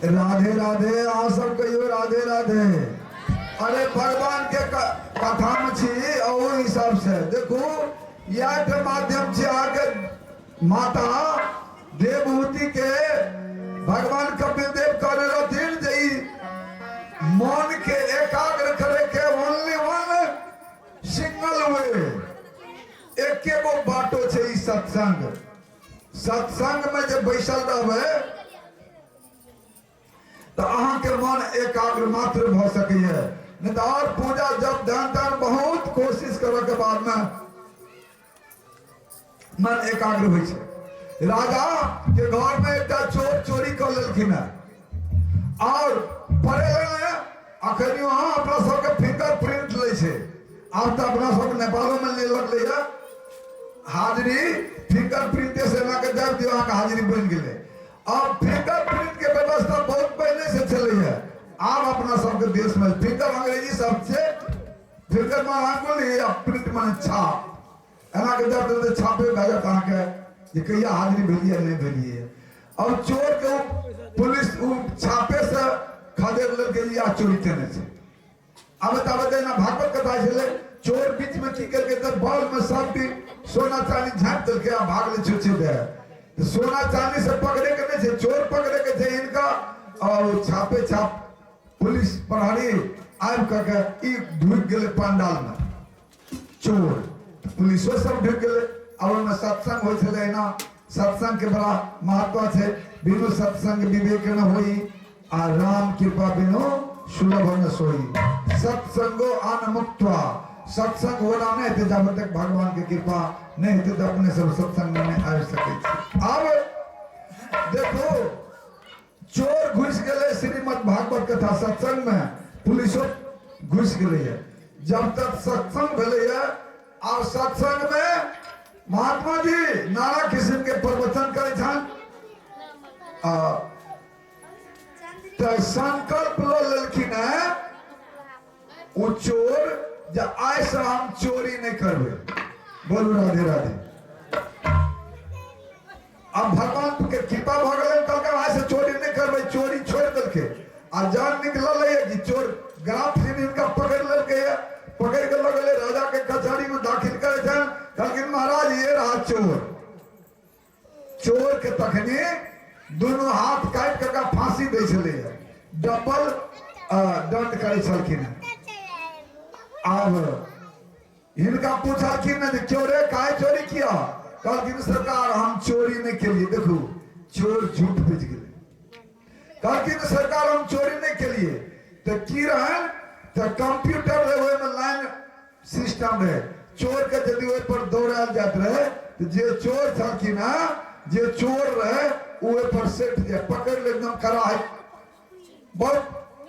राधे राधे। अहाँ सब कहियो राधे राधे। अरे भगवान के कथा में छी अहू हिसाब से देखू, इएह के माध्यम छी अहाँके माता देवहूति के भगवान कपिल देव कहने रहथिन जे ई मन के एकाग्र करे के ओनली वन सिंगल वे, एके गो बाटो छै ई सत्संग। सत्संग में जे बैसल रहबै तऽ अहाँके मन एकाग्र मात्र भऽ सकैए, नहीं तऽ और पूजा जप ध्यान तान बहुत कोशिश करऽ के बाद में मन एकाग्र होइ छै। राजा के घर में एकटा चोर चोरी कऽ लेलखिन हेँ और पड़ेलनि। अखन अहाँ अपना सबके फिंगर प्रिंट लै छै, आब तऽ अपना सब नेपालो में ले लगलैए हाजिरी, फिंगर प्रिंटे से एना के दाबि दियौ, अहाँके हाजिरी बनि गेलै। आब फिंगर प्रिंट के व्यवस्था बहुत पहले से चलैए, आब अपना सबके देश में फिंगर अंग्रेजी शब्द छै, फिंगर माने आंगुल या प्रिंट माने छाप, एना के दब देबै छापे भए जायत अहाँके जे कहिया हाजिरी भेलियै नहि भेलियै। और चोर के पुलिस उ छापे से खदेड़ लेलकै या चोरी केने छै। आबत आबत एना भागवत कथा छलै, चोर बीच में की केलकै तऽ बॉल में सब भी सोना चांदी झाँपि देलकै आ भागलै छुच्छे दे। तऽ सोना चांदी से पकड़े के नहि छै, चोर पकड़े के छै हिनका। और छापे छाप पुलिस प्रहरी आबि कऽ के ई ढुकि गेलै पंडाल में चोर, पुलिसो सब ढुकि गेलै। आ ओहिमे सत्संग होइ छलै। एना सत्संग के बड़ा महत्व छै, बिनु सत्संग विवेक न होई आ राम कृपा बिनु सुलभ न सोई। सत्संगो आन मुक्त्वा, सत्संग होना नहीं हेतै जब तक भगवान के कृपा नहीं हेतै, तऽ अपने सब सत्संग में नहीं आबि सकै छी। आब देखो चोर घुसि गेलै श्रीमद् भागवत कथा सत्संग में, पुलिसो घुसि गेलैए। जब तक सत्संग भेलैए और सत्संग में महात्मा जी नाना किस्म के प्रवचन करै छनि, तऽ संकल्प लऽ लेलखिन हैं ओ चोर जे आइ से हम चोरी नहि करबै। बोलू राधे राधे। अब भगवान के कृपा भऽ गेलनि, कहलकै आइ से चोरी नहि करबै, चोरी छोड़ि देलकै। आ जान निकलल है कि चोर ग्राफ से हिनका पकड़ लेलकै है, पकड़ के लऽ गेलै राजा के कचहरी में दाखिल करै छनि। कहलखिन महाराज ये रहा चोर। चोर के तखनी दुनू हाथ काटि कऽ फांसी दै छलैया, डबल दंड करै छलखिन। आब हिनका पूछलखिन ने जे क्यों रे काहे चोरी किया? कहलखिन सरकार हम चोरी नहीं केलिए। देखू चोर झूठ बजि गेलै। कहलखिन सरकार हम चोरी नहीं केलिए। तऽ की रहन तऽ कंप्यूटर रहे, ओहिमे लाइन सिस्टम रहे, चोर के यदि ओहि पर दौड़ायल जाइत रहे तऽ जे चोर छलखिन हँ, जे चोर रहे ओ ओहि पर सेट जाय, पकड़ ले एकदम कड़ा है बहुत,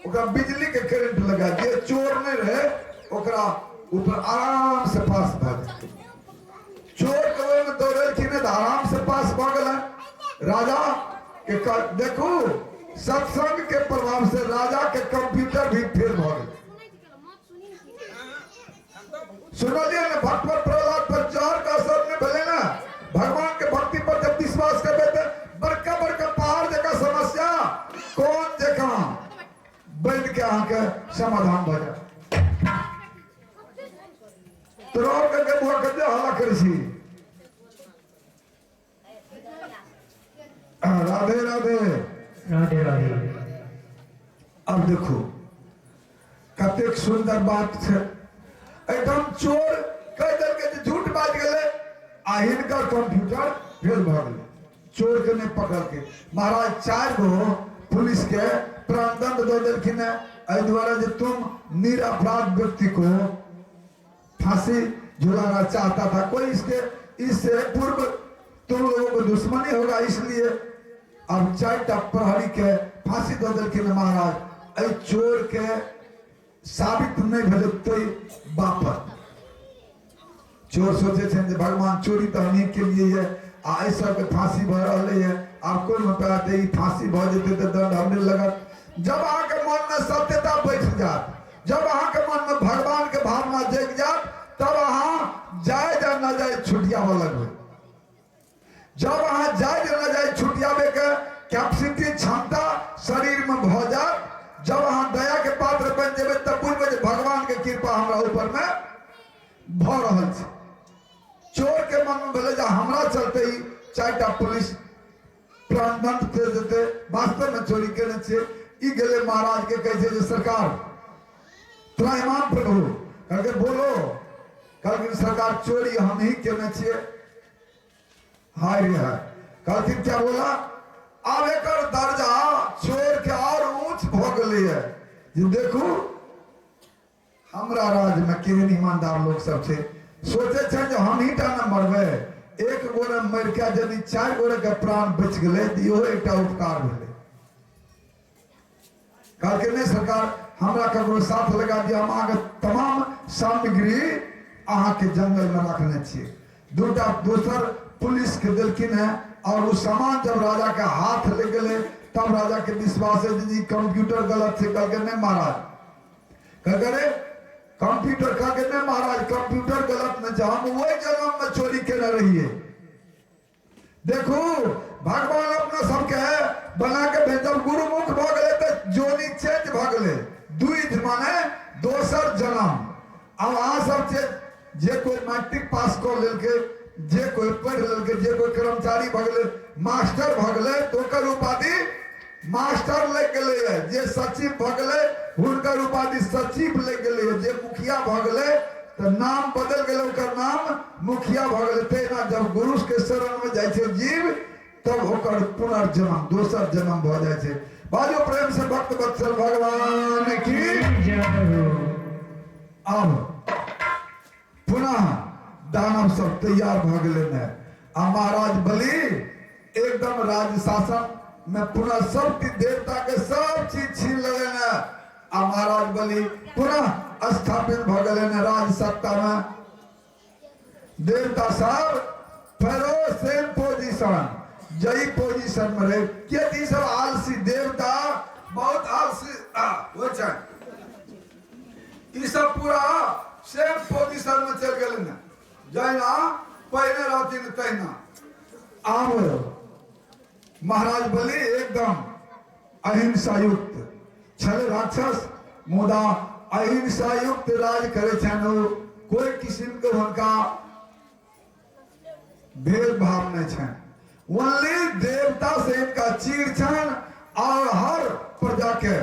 ओकरा बिजली के करेंट लगा, जे चोर नहीं रहे ओकरा ऊपर आराम से पास भऽ जाय। चोर के ओहिमे दौड़ेलखिन तऽ आराम से पास भऽ गेलनि। राजा के देखू सत्संग के प्रभाव से राजा के कंप्यूटर भी फेल भऽ गेल। सुनलियै ने भक्त पर प्रहलाद पर जहर का असर नहीं भेलै ना। भगवान के भक्ति पर जब विश्वास करबै तऽ बड़का बड़का पहाड़ जकाँ समस्या कोन जकाँ बनि के अहाँके समाधान भऽ जायत। तोरा के बुआ कते हल्ला करै छी। राधे राधे। राधे राधे। अब देखो कतेक सुंदर बात छै। एकदम चोर कहि देलकै जे झूठ बाजि गेलै आ हिनकर कंप्यूटर फेल भऽ गेलै, चोर के नहि पकड़लकै। महाराज 4 गो पुलिस के प्राणदंड दऽ देलखिन हेँ एहि दुआरे जे तुम निरपराध व्यक्ति को फांसी झुलाना चाहता था, कोई इसके इससे पूर्व तुम लोगों को दुश्मनी होगा, इसलिए। अब 4 प्रहरी के फांसी दऽ देलखिन महाराज। एहि चोर के साबित नहीं भेलै तो बापत चोर सोचे छनि जे भगवान चोरी तऽ हमही के लिए है आ एहि सबके फांसी भऽ रहलै है, आब कोन उपाय हेतै, ई फांसी भऽ जेतै तऽ दंड हमरे लगत। जब अहाँके मनमे सत्यता बैठ जायत, जब अहाँके मनमे भगवानके भावना जगि जायत, तब अहाँ जायज आ नाजायज छुटियाबऽ लगबै। जब अहाँ जायज नाजायज छुटियाबैके कैपेसिटी क्षमता शरीरमे हमरा चलते ही 4टा पुलिस प्राणदंड दे देते। वास्तव में चोरी केने छियै। ई गेलै महाराज के कहै छै जे सरकार त्राहिमाम प्रभु। कहलकै बोलो। कहलखिन सरकार चोरी हम ही केने छियै। हाय रे हाय। कहलखिन क्या बोला? आब एकर दर्जा चोर के और ऊंच भऽ गेलैए जे देखू हमरा राज्य में केहन ईमानदार लोग सब छै। सोचे छै जे हम ही टा ने मरबै, एक गोरे मरि के यदि 4 गोरे के प्राण बचि गेलै तऽ इहो एकटा उपकार भेलै। कहलकै नहि सरकार हमरा ककरो साथ लगा दिया, हम अहाँके तमाम सामग्री अहाँके जंगल में रखने छियै। 2टा दोसर पुलिस के देलखिन है और वो सामान जब राजा के हाथ लग गेलै तब राजा के विश्वास है जे कंप्यूटर गलत छै। कहलकै नहि महाराज। कहलकै रे कंप्यूटर। कहलकै नहि महाराज कंप्यूटर गलत नहि छै, हम वही जन्म में चोरी केने रहिए। देखू भगवान अपना सबके बना के भेजब गुरुमुख भऽ गेलै तऽ जोनी चेंज भऽ गेलै, द्विज माने दोसर जन्म। आब अहाँ सब जे जे कोई मैट्रिक पास कऽ लेलकै, जे कोई पढ़ि लेलकै, जे कोई कर्मचारी भऽ गेलै, मास्टर भऽ गेलै, तऽ ओकर उपाधि मास्टर लागि गेलैए। जे सचिव भऽ गेलै हुनकर उपाधि सचिव लागि गेलैए। जे मुखिया भऽ गेलै तऽ नाम बदलि गेलै, ओकर नाम मुखिया भऽ गेलै। तहिना जब गुरु के शरण में जाइ छै जीव तब ओकर पुनर्जन्म दोसर जन्म भऽ जाइ छै। बाजू प्रेम से भक्त वत्सल भगवान की जय हो। आब पुनः दानव सब तैयार भऽ गेलै ने आ महाराज बलि एकदम राज्य शासन में पुनः सब देवता के सब चीज छीन लेले ने आ महाराज बलि पुनः स्थापित भऽ गेलै ने राज सत्ता में। देवता सब फेरो सेम पोजीशन, जई पोजीशन में रहे। किया सब आलसी देवता बहुत आलसी होइ छै, ई सब पूरा सेम पोजीशन में चलि गेलै ने, जहिना पहिने रहथिन तहिना। आब महाराज बलि एकदम अहिंसा युक्त छल राक्षस, मुदा अहिंसा युक्त राज करे छनि ओ, कोई किस्म के हुनका भेदभाव नहीं छनि। ओनली देवता से इनका चीर छनि और हर प्रजा के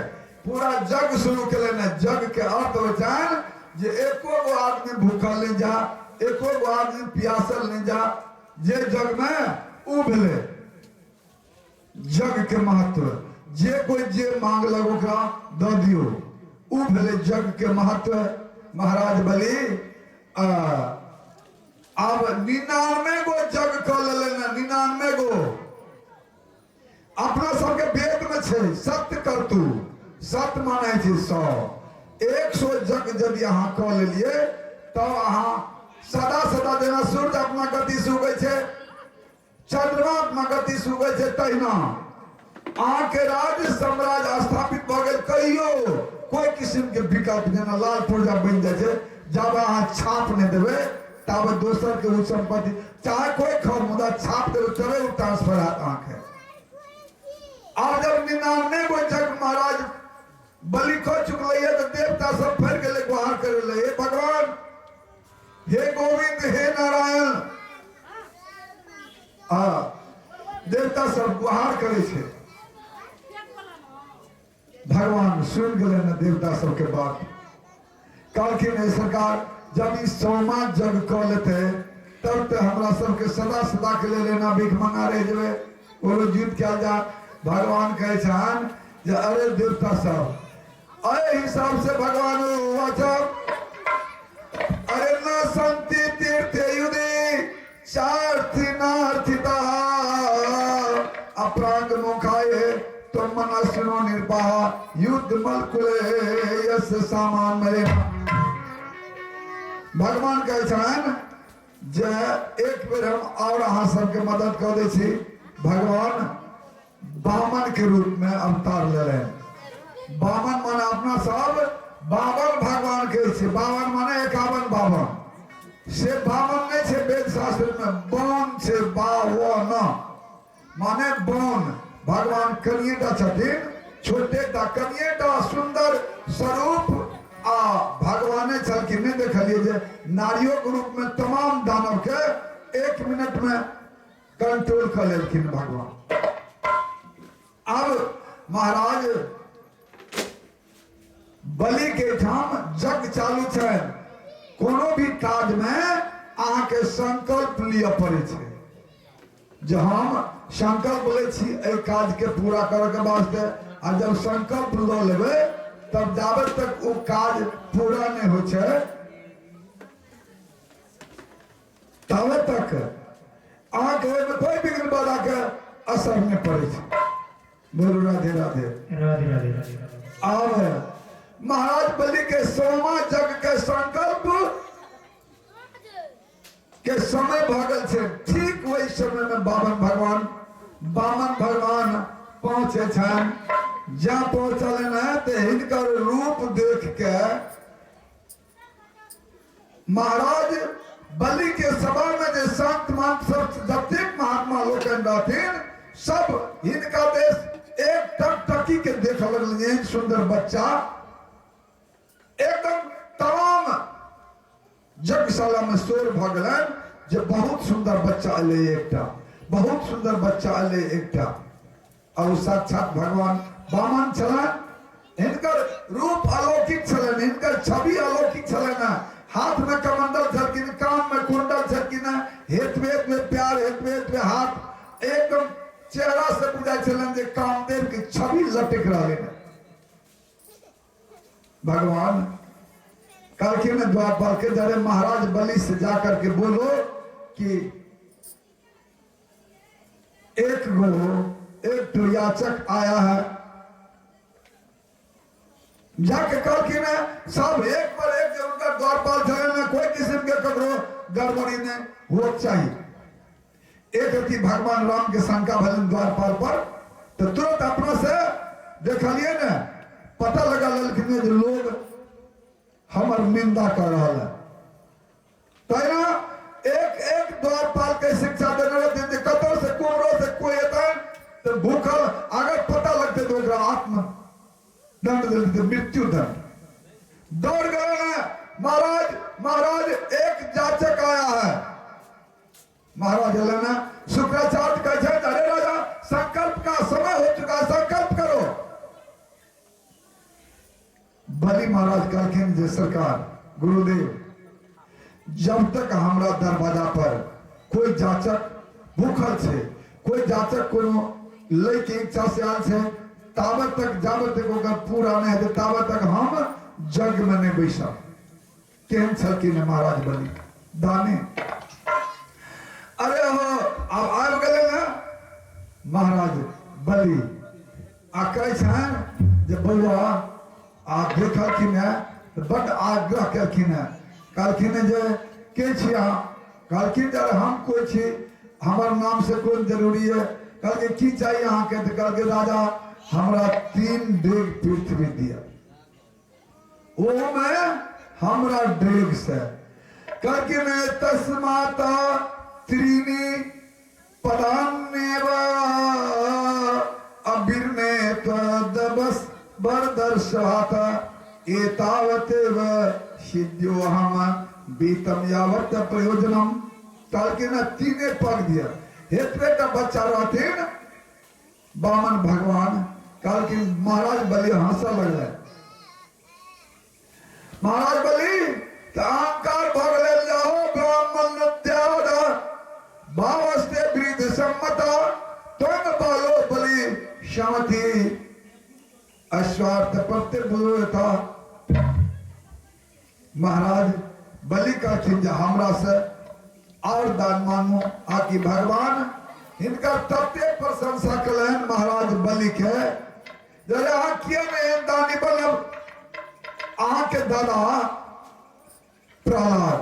पूरा जग शुरू केलनि। जग के अर्थ होइ छनि जे एको गो आदमी भूखल नहीं जा, एको गो आदमी प्यासल नहीं जा, जे जग में उ भेलै जग के महत्व। जे कोई जे मांगलक ओकरा दऽ दियौ, उ भेलै जग के महत्व। महाराज बलि आब 99 गो जग कऽ लेलनि ने, 99 गो। अपना सबके वेद में छै सत्य करतू, सत्य मानै छै 100, 100 जग यदि अहाँ कऽ लेलियै तब अहाँ सदा सदा जेना सूर्य अपना गति से उगै छै, चंद्रमा अपना गति से उगै छै, तहिना अहाँके राज्य साम्राज्य स्थापित भऽ गेल। कहियो कोई किस्म के विकल्प जेना लाल पुर्जा बनि जाइ छै, जब अहाँ छाप नहि देबै ताबे दोसर के ओ संपत्ति चाहे कोई खाओ, मुदा छाप देबै तबे ओ ट्रांसफर हैत अहाँके। आब जब 99 गो जग महाराज बलि कऽ चुकलैया तऽ देवता सब फेर गेलै गुहार करै लए, हे भगवान, हे गोविंद, हे नारायण। आ देवता सब गुहार करै छै। भगवान सुनि गेलै ने देवता सबके बात। कहलखिन हे सरकार, जब ई सौमा जग कऽ लेतै तब तऽ हमरा सबके सदा सदा के लेल एना भीख मंगा रहि जेबै, बोलो युद्ध कयल जा। भगवान कहै छनि जे अरे देवता सब, एहि हिसाब से भगवान उवाच, अरे न संति तीर्थ युधि चार्थी नार्थिता अपरांग मुखाय तो मनस्नो निर्पाह युद्ध मलकुले यस सामान मरे। भगवान कहै छनि जे एक बेर हम और अहाँ सबके मदद कऽ दै छी। भगवान बामन के रूप में अवतार लेलनि। बामन माने अपना सब बावन भगवान कहै छियै, बावन माने 51 बावन, से बावन नहि छै वेद शास्त्र में, बान छै, बावन माने बान। भगवान कनिएटा छथिन, छोटेटा कनिएटा सुंदर स्वरूप आ भगवाने छलखिन। नहि देखलियै जे नारियों के रूप में तमाम दानव के एक मिनट में कंट्रोल कऽ लेलखिन भगवान। अब महाराज बलि के ठाम यज्ञ चालू छै। कोनो भी काज में अहाँके संकल्प लिअ पड़ै छै जे हम संकल्प लै छी एहि काजके पूरा करऽके वास्ते, आ जब संकल्प लऽ लेबै तब जाबे तक ओ काज पूरा नहि होइ छै ताबे तक अहाँके ओहिमे कोइ विघ्न बाधाके असर नहि पड़ै छै। बोलू राधे राधे। राधे राधे राधे। आब महाराज बलि के सोमा जग के संकल्प के समय भऽ गेल छै। ठीक ओहि समय में बामन भगवान पहुँचे छनि। जँ पहुँचल ने तऽ हिनकर रूप देख के महाराज बलि के सभा में जे संत महंत सब जतेक महात्मा लोकनि रहथिन सब हिनका देश एक टक टकी के देख लगलनि। एहन सुंदर बच्चा एकदम तमाम यज्ञशाला में शोर भऽ गेलनि जे बहुत सुंदर बच्चा एलै एकटा, बहुत सुंदर बच्चा एलै एकटा। और साक्षात भगवान वामन छलनि। हिनकर रूप अलौकिक छलनि, हिनकर छवि अलौकिक छलनि। हाथ में कमंडल छलखिन, कान में कुंडल छलखिन, हेतवे हेतवे प्यार, हेतवे हेतवे हाथ, एकदम चेहरा से बुझाइ छलनि जे कामदेव के छवि लटकि रहलै। भगवान कहलखिन द्वारपाल के, जरे महाराज बलि से जा करके बोलो कि एक गो एक तो याचक आया है। जाके कहलखिन है सब एक पर एक जे उनका द्वारपाल छलै ने कोई किस्म के ककरो गड़बड़ी नहीं हो चाहिए। एक अथी भगवान राम के शंका भेलनि द्वारपाल पर तो तुरंत अपना से देखलिए ने, पता लगा लेलखिन जे लोग हमर निंदा कर रहल है। तहिना एक एक द्वारपाल के शिक्षा देने रहथिन जे कतौ से कुमरो से कोई एतै तऽ भूखल अगर पता लगतै तऽ ओकरा आत्म दंड देलकै, मृत्यु दंड। दौड़ गए हैं, महाराज महाराज एक जाचक आया है। महाराज अले ना शुक्राचार्य कहै छै, अरे राजा संकल्प का समय हो चुका है, संकल्प करो। बलि महाराज कहलखिन जे सरकार गुरुदेव, जब तक हमरा दरवाजा पर कोई जाचक भूखल छै, कोई जाचक कोनो लै के इच्छा से आयल छै, ताबत तक जाबत तक ओकर पूरा नहि हेतै ताबत तक हम यज्ञ में नहि बैसब। केहन छलखिन महाराज बलि दाने। अरे हो अब आबि गेलै ने महाराज बलि आ कहै छनि जे बौआ, आ देखलखिन हेँ तऽ बड्ड आग्रह केलखिन हेँ। कहलखिन हेँ जे के छी अहाँ? कहलखिन जे अरे हम कोइ छी, हमर नाम से कोन जरूरी है। कहलखिन की चाही अहाँके? तऽ कहलखिन राजा हमरा 3 डेग पृथ्वी दिअ, ओहोमे हमरा डेग से। कहलखिन तस्मात त्रीणी पदान्येव अभिर्णे त्वदबस बरदर्शवात एतावतेव सिद्ध्योऽहम बीतम यावत प्रयोजनम। कहलखिन तीने पग दिया, हेतबे टा बच्चा रहथिन वामन भगवान। कहलखिन महाराज बलि हंसऽ लगलै। महाराज बलि तऽ अहंकार भऽ गेलै, जाहो ब्राह्मण त्याग भावस्ते वृद्ध सम्मत त्वं बालो बलि शमति अस्वार्थ प्रत्यय। महाराज बलि कहथिन जे हमरा से और दान मांगू, आकि भगवान हिनकर तते प्रशंसा कलनि महाराज बलि के जे अहाँ किया नहि एहन दानी बनब। अहाँके दादा प्रहलाद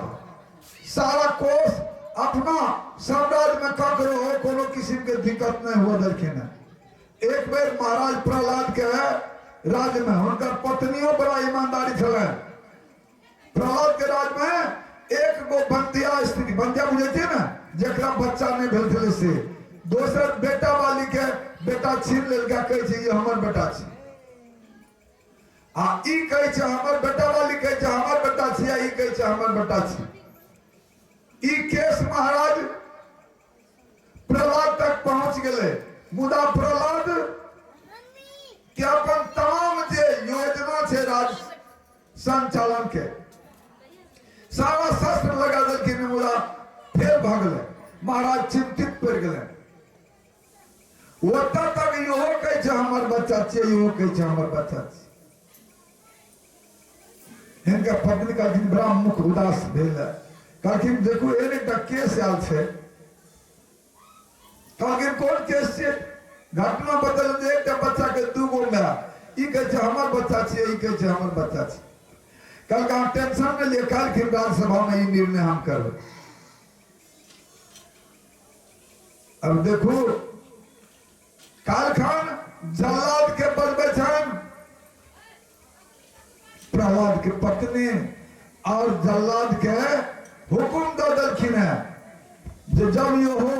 सारा कोष अपना साम्राज्य में ककरो कोनो किस्म के दिक्कत नहीं हुआ देलखिन है। एक बेर महाराज प्रहलाद के राज्य में हुनकर पत्नियों बड़ा ईमानदारी छलनि। प्रहलाद के राज में एक गो बंदिया स्त्री, बंदिया बुझे छियै ने, जकरा बच्चा नहीं भेल छलै से दोसर बेटा वाली के बेटा छीन लेलकै, कहै छै ई हमर बेटा छी, आ ई कहै छै हमर बेटा वाली कहै छै हमर बेटा छी, आ ई कहै छै हमर बेटा छी। ई केस महाराज प्रहलाद तक पहुंच गेलै। मुदा प्रहलाद के अपन तमाम जे योजना छै राज संचालन के, सारा शस्त्र लगा देलखिन, मुदा फेर भऽ गेलै। महाराज चिंतित पड़ि गेलै। ओतऽ तक इहो कहै छै हमर बच्चा छियै, इहो कहै छै हमर बच्चा छियै। हिनकर पत्नी कहलखिन, बड़ा मुख उदास भेल। कहलखिन, देखू, एहन एकटा केस आयल छै। कहलखिन, कोन केस छियै? घटना बतल जे एकटा बच्चा के दू गो माय, ई कहै छै हमर बच्चा छियै, ई कहै छै हमर बच्चा छियै। कहलकै, अहाँ टेंशन नहि लिअ, काल्हिखिन राज्यसभा मे ई निर्णय हम करबै। अब देखू, कालखन जल्लाद के बजबै छनि प्रहलाद के पत्नी, और जल्लाद के हुकुम दऽ देलखिन है जे जब इहो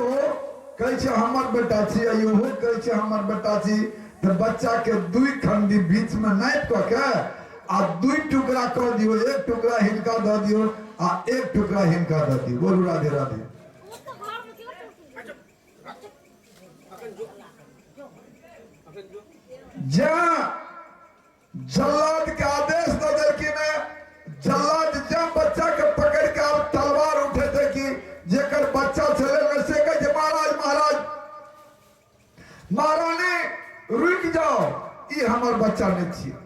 कहै छै हमर बेटा छी आ इहो कहै छै हमर बेटा छी, तऽ बच्चा के दुई खंडी बीच में नापि कऽ के आ दुई टुकड़ा कऽ दियौ। एक टुकड़ा हिनका दऽ दियौ आ एक टुकड़ा हिनका दऽ दियौ। बोलू राधे राधे। जँ जल्लाद के आदेश दऽ देलखिन है, जल्लाद जँ बच्चा के पकड़ के आब तलवार उठेतै कि जेकर बच्चा छलै ने, से कहै छै, महाराज, महाराज, महारानी, रुकि जाओ, ई हमर बच्चा नहि छियै।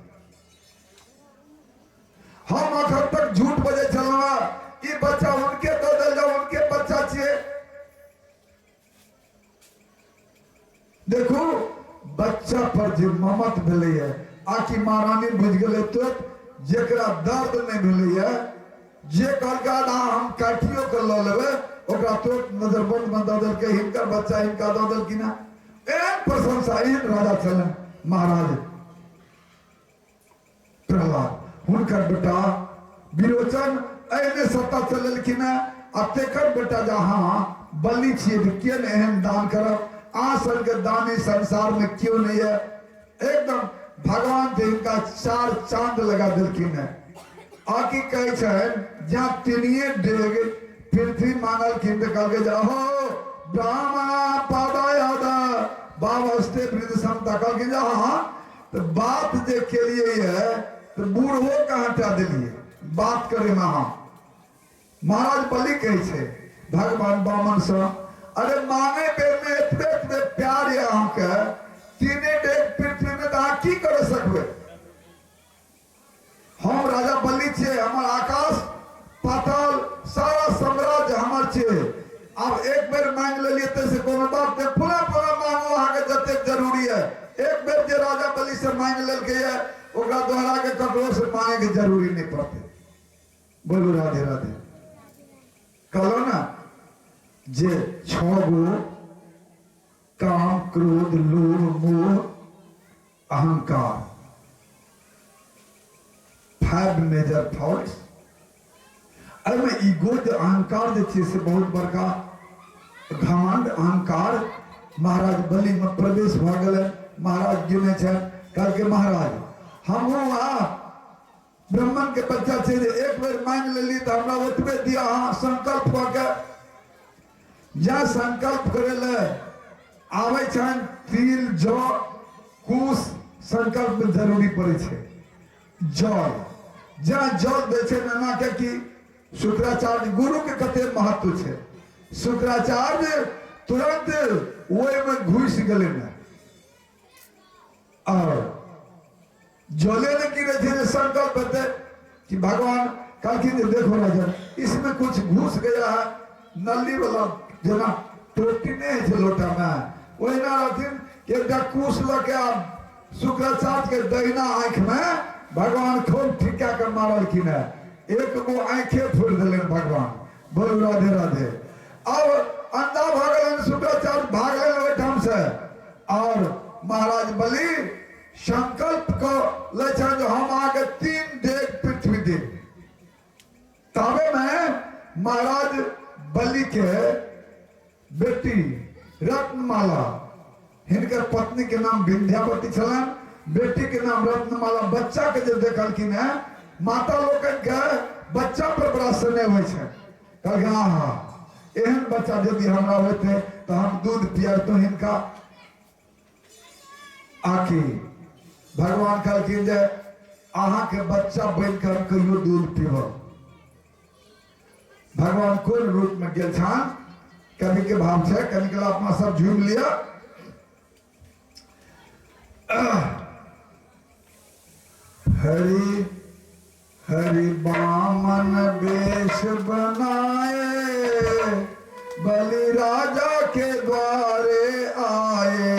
हम अखन तक झूठ बजै छलहुँ हँ, ई बच्चा हुनके दऽ देल जाउ, हुनके बच्चा छियै। देखू, बच्चा पर जे ममत भेलैए, आकि महारानी बुझि गेलै तुरंत। जेकरा दर्द नहि भेलैए, जे कहलकै आधा हम काटियो के लऽ लेबै, ओकरा तुरंत नजरबंद में दऽ देलकै, हिनकर बच्चा हिनका दऽ देलखिन हँ। एहन प्रशंसा, एहन राजा छलनि महाराज प्रहलाद। हुनकर बेटा विरोचन एहने सत्ता चलेलखिन हेँ आ तेकर बेटा जे अहाँ बलि छियै तऽ किए ने एहन दान करब? अहाँ सनके दानी संसारमे केओ नहि यऽ। एकदम भगवान तऽ हिनका चार चांद लगा देलखिन हेँ। आ की कहै छनि, जहाँ तीनिये डेग पृथ्वी मांगलखिन तऽ कहलकै जे अहो ब्राह्मणा पादायादा बाबस्ते वृद्ध समता। कहलखिन जे अहाँ तऽ बात जे केलियै ये तऽ बूढ़ो के हटा देलियै बात करे में अहाँ। महाराज बलि कहै छै भगवान बामन सँ, अरे मांगे बेर में एतबे एतबे प्यार ये अहाँके, तीने डेग पृथ्वी में तऽ अहाँ की कर सकबै? हम राजा बलि छियै, हमर आकाश पाताल सारा साम्राज्य हमर छियै। आब एक बेर मांगि लेलियै ताहिसँ कोनो बात नहि, पुनः पुनः मांगू अहाँके जतेक जरूरी है। एक बेर जे राजा बलि से मांगि लेलकै ये, ओकरा दोहरा के ककरो से मांगे के जरूरी नहि पड़तै। बोलू राधे राधे। कहलो ने जे छह गो काम, क्रोध, लोभ, मोह, अहंकार, फाइव मेजर फॉल्ट्स। एहिमे ईगो जे अहंकार जे छै से बहुत बड़का घमंड, अहंकार महाराज बलिमे प्रवेश भऽ गेलै। महाराज गिने छनि, कहलकै, महाराज, हमहूँ आ ब्राह्मण के बच्चा छै जे एक बेर मांगि लेली तऽ हमरा ओतबे दिअ अहाँ संकल्प कऽ के। जा संकल्प करे ले आबै छनि, तिल, जौ, कुश संकल्प में जरूरी पड़ै छै। जल जहाँ जल दै छै एना के कि शुक्राचार्य गुरु के कते महत्व छै। शुक्राचार्य तुरंत ओहिमे घुसि गेलै ने और जले ने गिरे थे जे संकल्प हेतै कि भगवान कहलखिन जे देखो राजन, इसमें कुछ घुस गया है। नल्ली वाला जेना टोटी नहि होइ छै लोटामे, ओहिना रहथिन कि एकटा कुश लऽ के आब शुक्राचार्य के दहिना आँखिमे भगवान खूब ठिका के मारलखिन है। एक गो आँखे फोड़ि देलनि भगवान। बोलू राधे राधे। अब अंधा भऽ गेलनि शुक्राचार्य, भागलनि ओहिठाम से और महाराज बलि संकल्प कऽ लै छनि जे हम अहाँके 3 डेग पृथ्वी देब। ताबे में महाराज बलि के बेटी रत्नमाला, हिनकर पत्नी के नाम विंध्यावती छलनि, बेटी के नाम रत्नमाला। बच्चा के जे देखलखिन है, माता लोकनि के बच्चा पर बड़ा स्नेह होइ छै। कहलखिन, आहा एहन बच्चा यदि हमरा होइते तऽ हम दूध पियबितहुँ हिनका। आखिर भगवान कहलखिन जे अहाँके बच्चा बनि कऽ हम कहियो दूध पीबब। भगवान कोन रूप में गेल छान कवि के भाव छै, कनि के अपना सब झूम लिअ। हरि हरि बामन वेश बनाए, बलि राजा के द्वारे आए।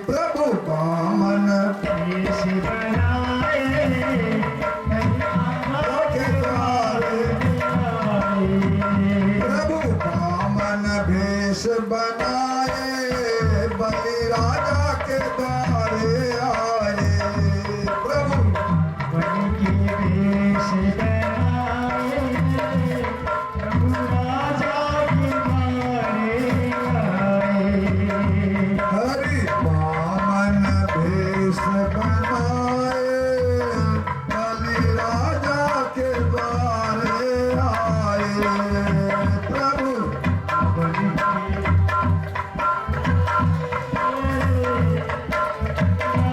प्रभु बामन वेश बनाए, के द्वारे, प्रभु बामन भेष बनाए, बलि राजा के द्वारे आए। प्रभु बलि के वेश बनाए, प्रभु राजा के द्वारे आए। हरि बामन भेष बनाए, बलि राजा के द्वारे आए। प्रभु बलि के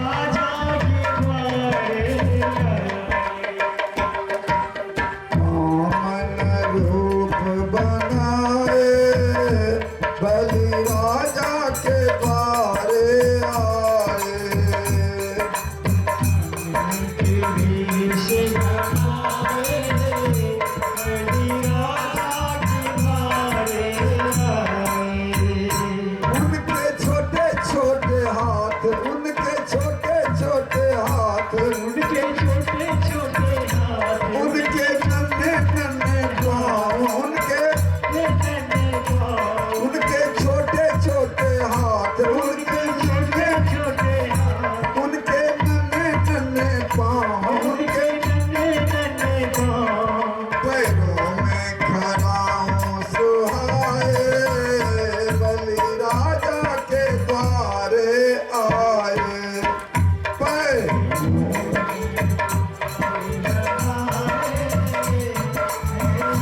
राजा के द्वारे आए। बामन रूप बनाए, बलि राजा के द्वारे आए। के वेश बनाए, बलि राजा के द्वारे आए। उनके छोटे छोटे हाथ, उनके छोटे छोटे हाथ, उनके छोटे छोटे हाथ, उनके नन्हे नन्हे पाँव, उनके नन्हे पाँव, उनके छोटे छोटे हाथ, उनके छोटे छोटे हाथ, उनके नन्हे नन्हे पाँव, उनके उनके नन्हे नन्हे पाँव। पैरों में खड़ाऊं सुहाए, बलि राजा के द्वारे आए। पैर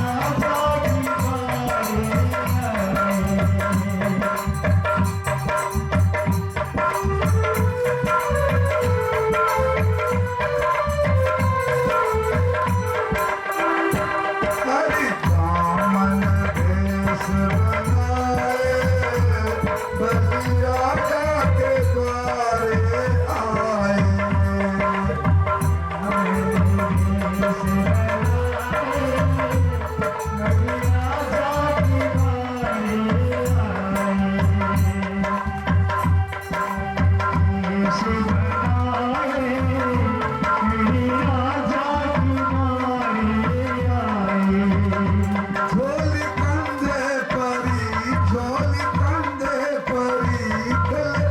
राजा की द्वारे आए। हरि बामन भेष बनाए, बलि राजा के द्वारे आए। वेश बनाए, बलि राजा के द्वारे आए। वेश बनाए, बलि राजा के द्वारे आए। झोली कंधे परी, झोली कंधे परी, गले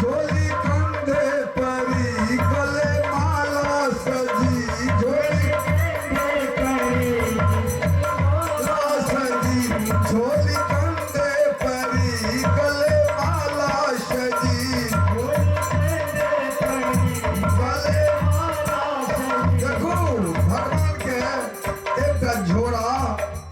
झोली कंधे परी, गले माला सजी, झोली माला सजी, झोली कंधे परी, गले माला सजी, गले। देखू भगवान के एकटा झोरा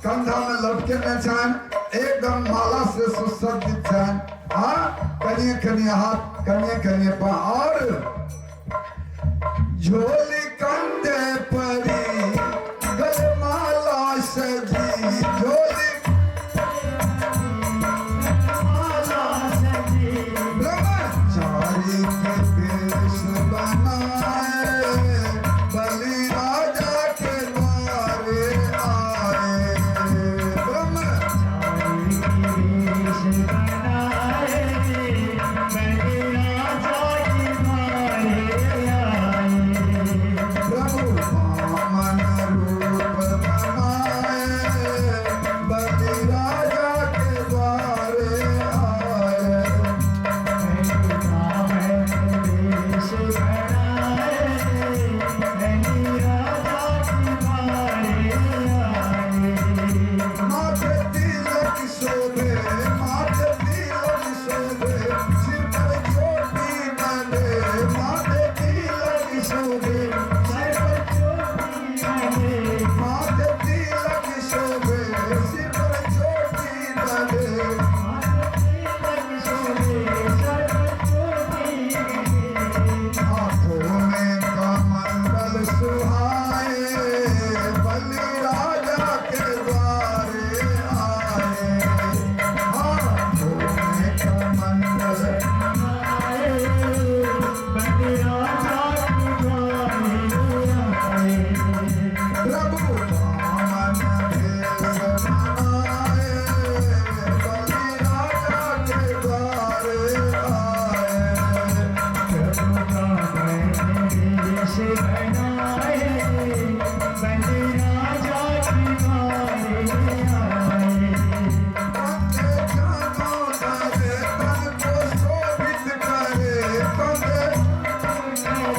कंधा में लटकेने छनि, एकदम माला से सुसज्जित छनि। हाँ, कनिए कनिए हाथ, कनिए कनिए पाँव। और झोली कंधे परी, गले माला सजी, झोली ब्रह्मचारी के वेश बनाए, बलि राजा के द्वारे आए। ब्रह्म वेश बनाए, बलि राजा के द्वारे आए। बलि राजा के द्वारे आए। प्रभु वामन भेष बनाए, बलि राजा के द्वारे आए। प्रभु बामन भेष बनाए, बलि राजा के द्वारे आए। कंधे जनो धरे तन को शोभित करे, कंधे करे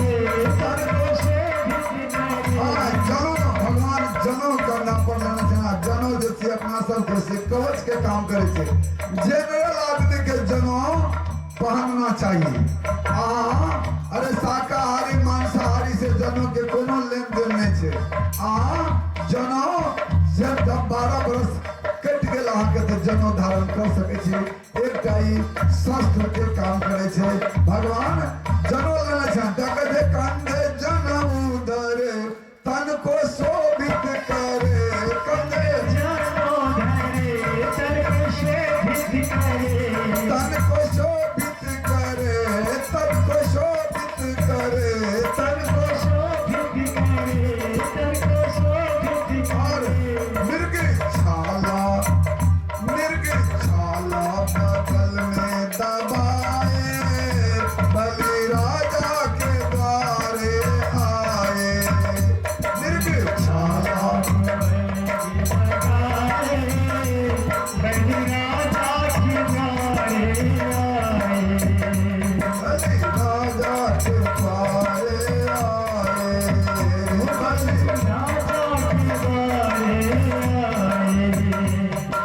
तन को शोभित करे। हाँ, जनो भगवान जनो करना पर लेने छै ना, जनो जे छै अपना सबके से कवच के काम करे छै। जनरल आदमी के जनो पहनना चाहिए। आ अरे शाकाहारी मांसाहारी से जनो के कोनो लेन देन नहीं छै। आ जनो से जब 12 बरस कटि गेल अहाँके तऽ जनो धारण कर सकै छी। एकटा ई शस्त्र के काम करे छै। भगवान जनो लेने छै, तऽ कहै छै कंधे जनऊ धरे तन को शोभित करे, कंधे जनो धरे तन को शोभित करे, तन को शोभित करे, तन को शोभित करे, तन को शोभित करे, तन को शोभित और करे। मृग छाला, मृग छाला बगल में दबाए, बलि राजा के द्वारे आए। मृग छाला बलि राजा के द्वारे आए। बलि राजा के द्वारे आए। बलि राजा के द्वारे आए।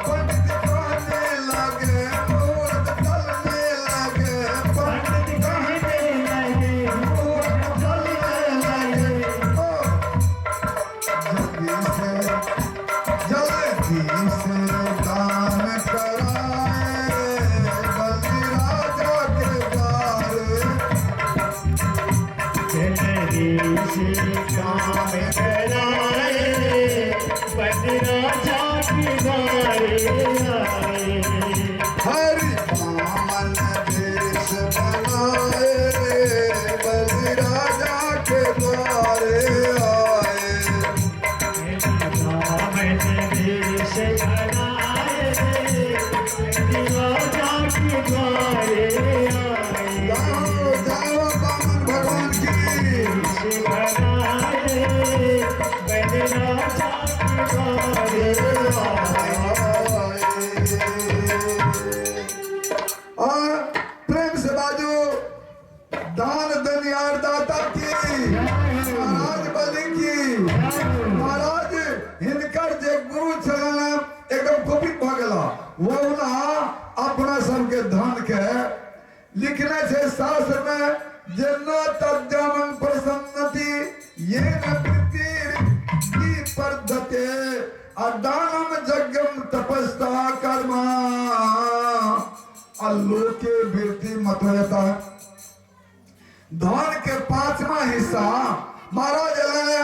पंडित कहने लगे मुहूर्त टलने लगे, पंडित पंडित कहने लगे मुहूर्त टलने लगे। ओ जल्दी से जल्दी से दान कराए, बलि राजा के द्वारे। जल्दी से काम कराए, बलि राजा के द्वारे आए। हरि वामन भेष बनाए, बलि राजा के द्वारे आए। बामन भेष बनाए, बलि राजा के द्वारे आए। जाओ जाओ वामन भगवान की। भेष बनाए, बलि राजा के द्वारे आए। और प्रेम से बाजू दान दनियार दाता की, महाराज बलि की। महाराज हिनकर जे गुरु छलन एकदम कुपित भऽ गेला। वो ना अपना सबके धन के लिखने छै शास्त्र में जे न तद्यामं प्रसन्नति ये न वृत्तिर्विपर्धते अदानम यज्ञम तपस्या कर्म अलोके वृत्ति मत हो जाता है। धन के 5वां हिस्सा महाराज ने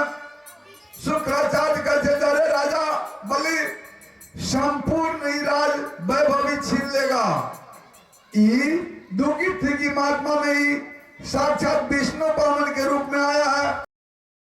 शुक्राचार्य कहते अरे राजा बलि संपूर्ण ही राज वैभवी छीन लेगा। ई दुगी थी महात्मा में ही साक्षात विष्णु बामन के रूप में आया है।